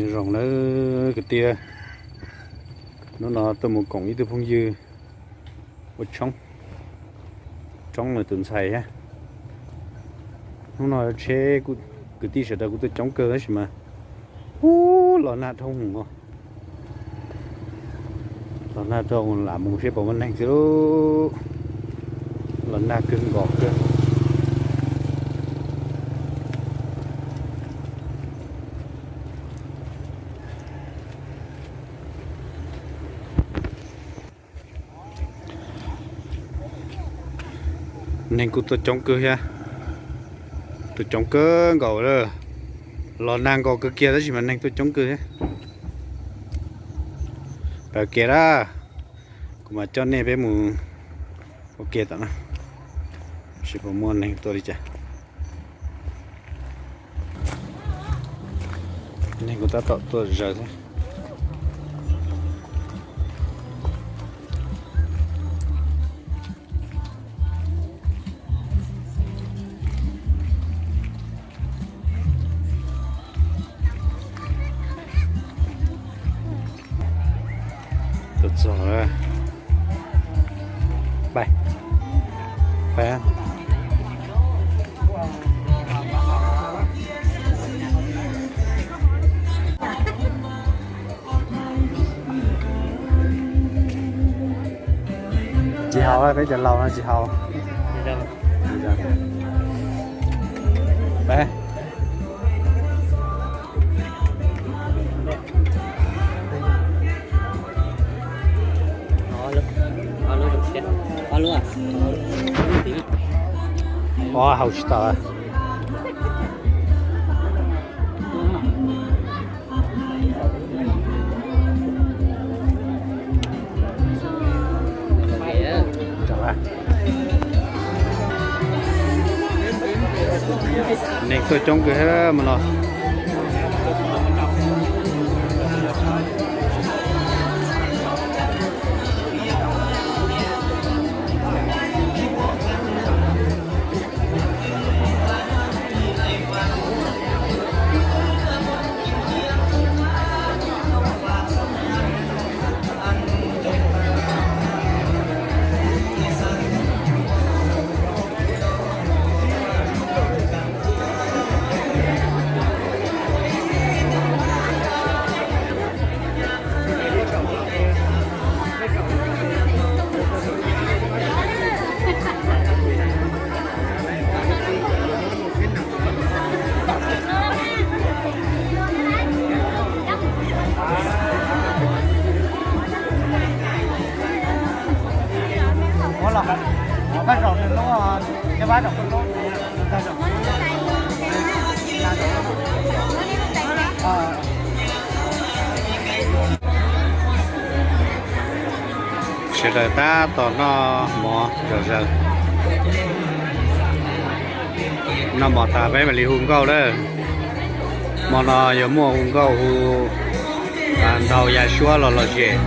Nyob zoo nawb kwv tij, hnub no tuaj mus koom ib tug phooj ywg ua tshoob, tshoob nws tus ntxhais thiab. Hnub no tsheb kwv tij sawv daws kuj tuaj coob kawg tab sis mas ub los nag dhau, los nag dhau lam mus seb puas muaj neeg xwb lauj. Los nag kawg nkaus kawg. Neeg kuj tuaj coob kawg thiab, tuaj coob kawg nkaus lawm. Los nag nkaus kawg kiag tab sis mas neeg tuaj coob kawg thiab. Pab kev dab, kuv mam coj nej peb mus ua ke tom no, seb puas muaj neeg tuaj li cas. Neeg kuj tab tom tuaj zaws thiab. Tuaj txog lawm. Pais, pais. Tsis haus, peb cov laus no tsis haus. Peb. Ob haus tsis tau. Neeg tuaj coob kawg thiab mas no. Sawv daws tab tom noj mov zom zaws. Noj mov tas peb mam li hu nkauj lawm. Hmo no yuav muaj hu nkauj hu ntau yam suab los lom zem.